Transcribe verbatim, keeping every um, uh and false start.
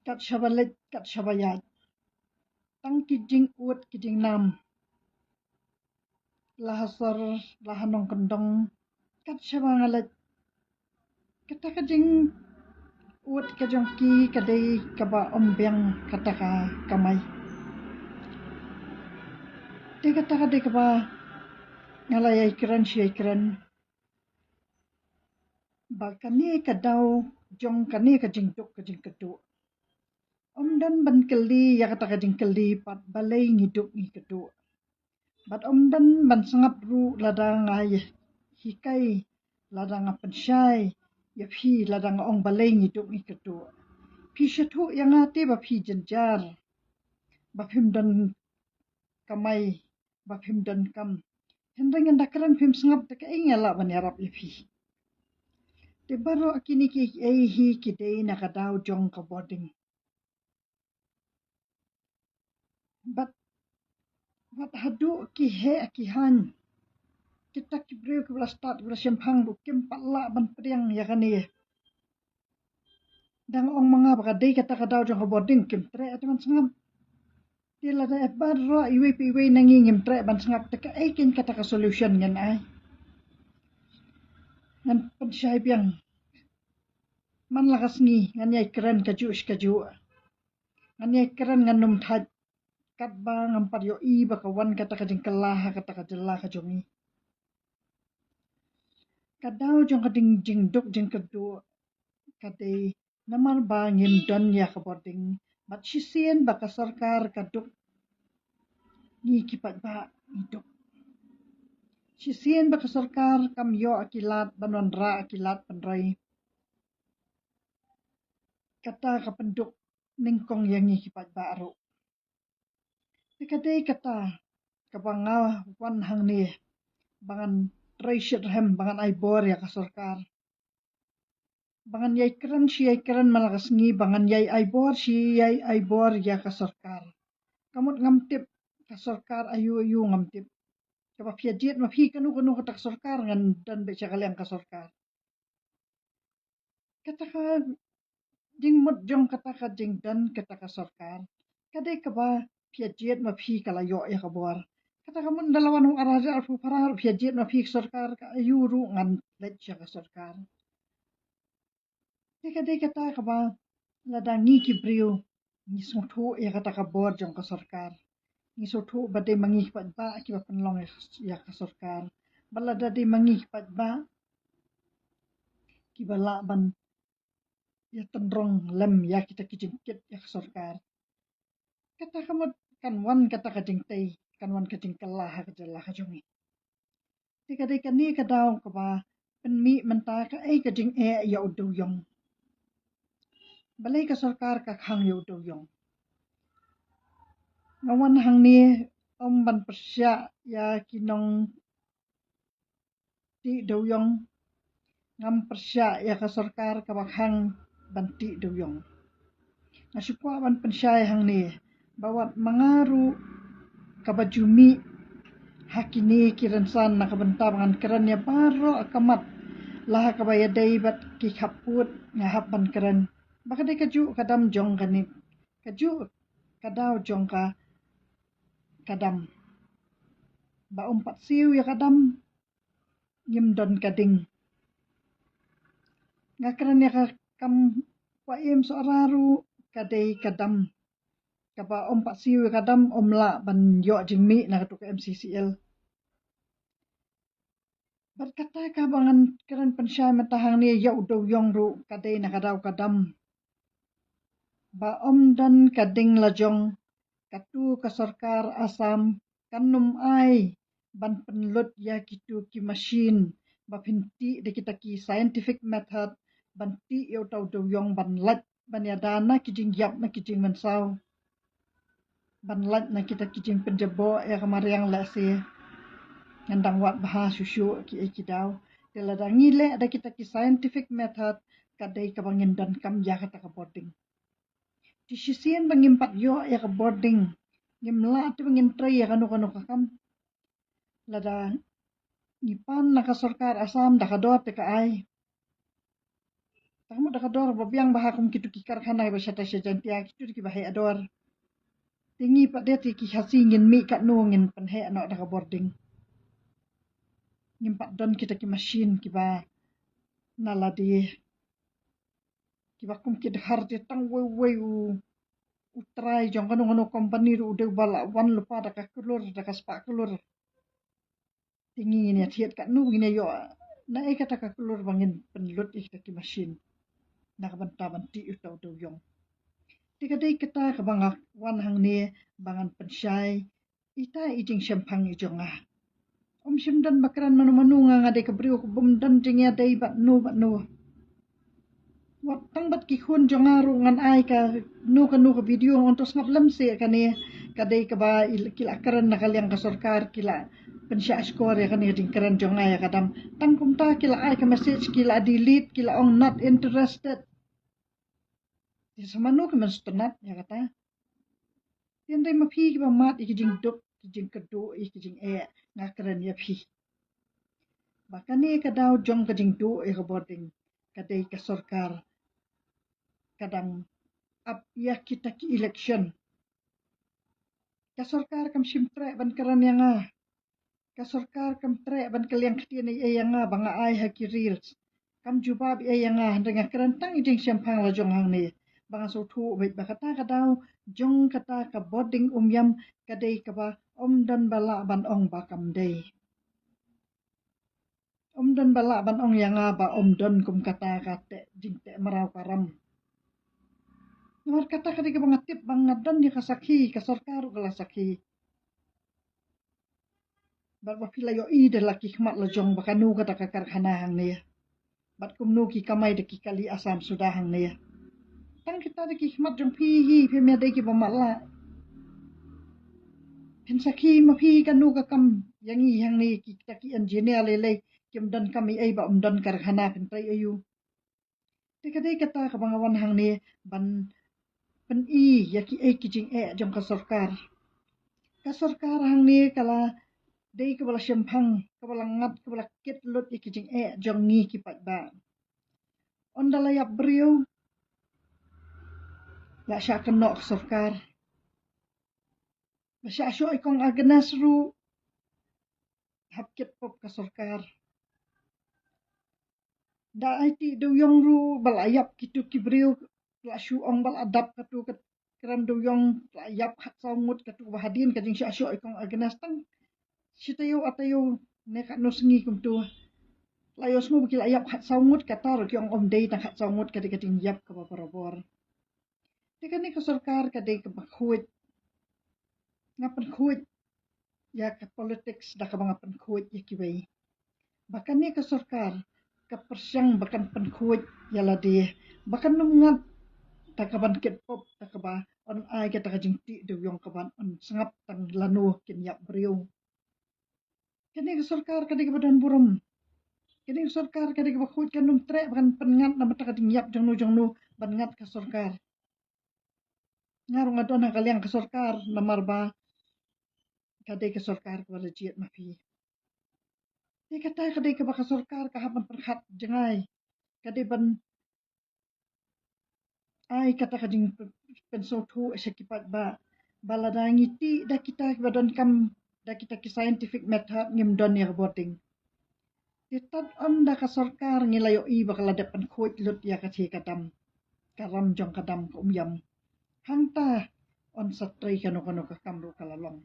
kat shaba leit, kat shaba ïaid. Tang ki jingud ki jingnam, la ha sor, la ha nongkyndong, kat shaba nga leit. Kata ka jingud ka jong ki ka dei kaba ym biang kata ka kamai. Te kata ka dei kaba nga la ïai kren shi ïai kren ba kane ka daw jong kane ka jingduk ka jingkyrduh. Ym don ban kylli ïa kata ka jingkylli pat balei ngi duk ngi kyrduh. Bad ym don ban sngap ruh lada nga ïa hikai, lada nga pynshai ïa phi, lada nga ong balei ngi duk ngi kyrduh. Phi sngewthuh ïa nga te ba phi jynjar, ba phim don kamai, ba phim don kam. Hynrei ngan da kren phim sngap te kaei nga lah ban ïarap ïa phi. Te baroh kine kiei hi ki dei na ka daw jong ka bording. Bad wat haduh ki heh ki haiñ, kita ki briew kiba la stad, kiba la shemphang ruh kim pat lah ban pdiang ïa kane. Dang ong ma nga ba ka dei kata ka daw jong ka bording, kim treh te ban sngap. Te lada baroh iwei pa iwei na ngi ngim treh ban sngap, te kaei keiñ kata ka solution ngan ai? Ngan pynshai biang. Man la ka sngi ngan ïai kren kajuh shi kajuh. Ngan ïai kren, ngan ym thait katba ngam pat ïohi ba ka wan kata ka jingkylla ha kata ka jylla ka jong ngi. Ka daw jong ka ding jingduk jingkyrduh ka dei namar ba ngim don ïa ka bording, bad shisien ba ka sorkar ka duk, ngi ki paidbah ngi duk. Shisien ba ka sorkar kam ïoh ki lad ban wanrah ki lad pynroi, kata ka pynduk nyngkong ïa ngi ki paidbah ruh. Te ka dei kata kaba nga wan hangne ba ngan trei shitrhem, ba ngan ai bor ïa ka sorkar, ba ngan ïai kren shi ïai kren man la ka sngi, ba ngan ïai ai bor shi ïai ai bor ïa ka sorkar. Ka mut ngam tip ka sorkar aïu aïu, ngam tip. Kaba phi ïa jied ma phi kano kano kata ka sorkar, ngan don beit sha ka liang ka sorkar. Kata ka jingmut jong kata ka jingdon kata ka sorkar ka dei kaba phi ïa jied ma phi ka la ïoh ïa ka bor. Kata ka mut ynda la wan u ar hajar arphew phra ruh phi ïa jied ma phi ka sorkar ka aïu ruh ngan leit sha ka sorkar. Te ka dei kata kaba lada ngi ki briew ngi sngewthuh ïa kata ka bor jong ka sorkar, ngi sngewthuh ba dei ma ngi ki paidbah kiba pynlong ïa ka, ïa ka sorkar, ba lada dei ma ngi ki paidbah kiba lah ban ïa tynrong lem ïa kita ki jingkit ïa ka sorkar, kata ka mut kan wan kata ka jingtei, kan wan ka jingkylla ha ka jylla ka jong ngi. Te ka dei kane ka daw kaba pynmih mynta kaei ka jingeh ïa u dewïong. Balei ka sorkar ka khang ïa u dewïong? Nga wan hangne ym ban pyrshah ïa ki nongtih dewïong, ngam pyrshah ïa ka sorkar kaba khang ban tih dewïong. Nga shu kwah ban pynshai hangne ba wat ma nga ruh kaba ju mih ha kine ki rynsan na ka bynta ba ngan kren ïa baroh ka mat, la ha kaba ïadei bad ki khappud nga hap ban kren ba ka dei kajuh ka dam jong kane, kajuh ka daw jong ka, ka dam. Ba ym pat siew ïa ka dam ngim don ka ding. Nga kren ïa ka kam Paiem Sohra ruh ka dei ka dam kaba ym pat siew ïa ka dam ym lah ban ïoh jingmih na katu ka M C C L. Bad kata kaba ngan kren pynshai mynta hangne ïa u dewïong ruh ka dei na ka daw ka dam. Ba ym don ka ding la jong, katu ka sorkar Assam kan ym ai ban pynlut ïa kitu ki machine ba phin tih da kita ki scientific method ban tih ïa uta u dewïong ban lait ban ïada na ki jingïap na ki jingmynsaw, ban lait na kita ki jingpynjaboh ïa ka mariang lehse. Ngan dang wad bha shuh shuh kiei ki daw. Te lada ngi leh da kita ki scientific method ka dei kaba ngin donkam ïa kata ka bording. Te shisien ba ngim pat ïoh ïa ka bording ngim lah te ba ngin trei ïa kano kano ka kam. Lada ngi pan na ka sorkar Assam da ka dor te ka ai. Ka mut da ka dor ba biang bha kum kitu ki karkhana ba shata sha Jaintia, kitu ki ba heh dor. Te ngi pat de te ki Khasi ngin mih katno, ngin pynheh noh da ka bording. Ngim pat don kita ki machine ki ba na lade, ki ba kum ki dkhar te tang wei wei u, u trai jong kano kano company ruh u dei ba la wan lypa da ka klur, da ka spah klur. Te ngi ngin ïa thied katno, ngin ïa ïoh na ei kata ka klur ba ngin pynlut ïa kita ki machine na ka bynta ban tih uta u dewiong. Te ka dei kata kaba nga wan hangne ba ngan pynshai ita i jingshemphang i jong nga. Ym shym don ba kren mano mano, nga nga dei ka briew ka bym don jingïadei bad no bad no. Wat tang bad ki khun jong nga ruh ngan ai kano kano ka video, ngan to sngap lem se kane ka dei kaba i, ki la kren na ka liang ka sorkar, ki la pynshah shkor ïa kane ka jingkren jong nga ïa ka dam. Tang kumta ki la ai ka message, ki la delete, ki la ong not interested. Te sa mano ki mynstad ïa kata? Te hynrei ma phi kiba mad ïa ki jingduk, ki jingkyrduh, ïa ki jingeh, nga kren ïa phi ba kane ka daw jong ka jingduh ïa ka bording ka dei ka sorkar ka dang ap ïa kita ki election. Ka sorkar kam shym treh ban kren ïa nga. Ka sorkar kam treh ban kylliang ktien ei ei ïa nga ba nga ai ha ki reels. Kam jubab ei ei ïa nga, hynrei nga kren tang i jingshemphang la jong hangne ba nga sngewthuh beit ba kata ka daw jong kata ka bording Umïam ka dei kaba ym don ba lah ban ong ba kam dei. Ym don ba lah ban ong ïa nga ba ym don kum kata ka teh, jingteh mraw ka ram. Namar kata ka dei kaba nga tip ba nga don ïa ka sakhi, ka sorkar ruh ka la sakhi. Bad ba phi la ïohi da la ki khmat la jong ba kano kata ka karkhana hangne, bad kumno ki kamai da ki kali Assam suda hangne. Tang kita da ki khmat jong phi hi, phi mih dei kiba matlah. Phin sakhi ma phi kano ka kam ïa ngi hangne, kita ki engineer lei lei kim don kam ei ei ba ym don karkhana, phin trei aïu? Te ka dei kata kaba nga wan hangne ban pyni ïa ki ei ki jingeh jong ka sorkar. Ka sorkar hangne ka la dei kaba la shemphang, kaba la ngat, kaba la kit lut ïa ki jingeh jong ngi ki paidbah. Ynda la ïap briew, la shah kynnoh ka sorkar. Ba shah shoh i kong Agnes ruh, hap kit pop ka sorkar. Da ai tih dewiong ruh ba la ïap kitu ki briew, la shu ong ba la dap katu ka kren dewiong, la ïap khatsaw ngut katu ba hadien ka jingshah shoh i kong Agnes tang shi taïew ar taïew ne katno sngi kumtu. La ïohsngew ba ki la ïap khatsaw ngut, kata ruh ki ong ym dei tang khatsaw ngut, ka dei ka jingïap kaba barabor. Te kane ka sorkar ka dei kaba khuid. Nga pynkhuid ïa ka politics da kaba nga pynkhuid ïa kiwei. Ba kane ka sorkar ka pyrshang ba kan pynkhuid ïa lade, ba kan ym ngat da kaban kit pop, da kaba yn ai kata ka jingtih dewiong kaban yn sngap tang lano kin ïap briew. Kane ka sorkar ka dei kaba don burom. Kane ka sorkar ka dei kaba khuid, kan ym treh ba kan pynngat namar kata ka jingïap jongno jongno ban ngat ka sorkar. Nga ruh nga don ha ka liang ka sorkar namar ba ka dei ka sorkar kaba la jied ma phi. Te kata ka dei kaba ka sorkar ka hap ban pyrkhat jngai. Ka dei ban ai kata ka jingpynsngewthuh sha ki paidbah ba lada ngi tih da kita kiba donkam, da kita ki scientific method, ngim don ïa ka bording. Te tad ynda ka sorkar ngi la ïohi ba ka la dep pynkhuid lut ïa ka thie ka dam, ka ram jong ka dam ka Umïam, hangta yn sa trei kano kano ka kam ruh ka la long.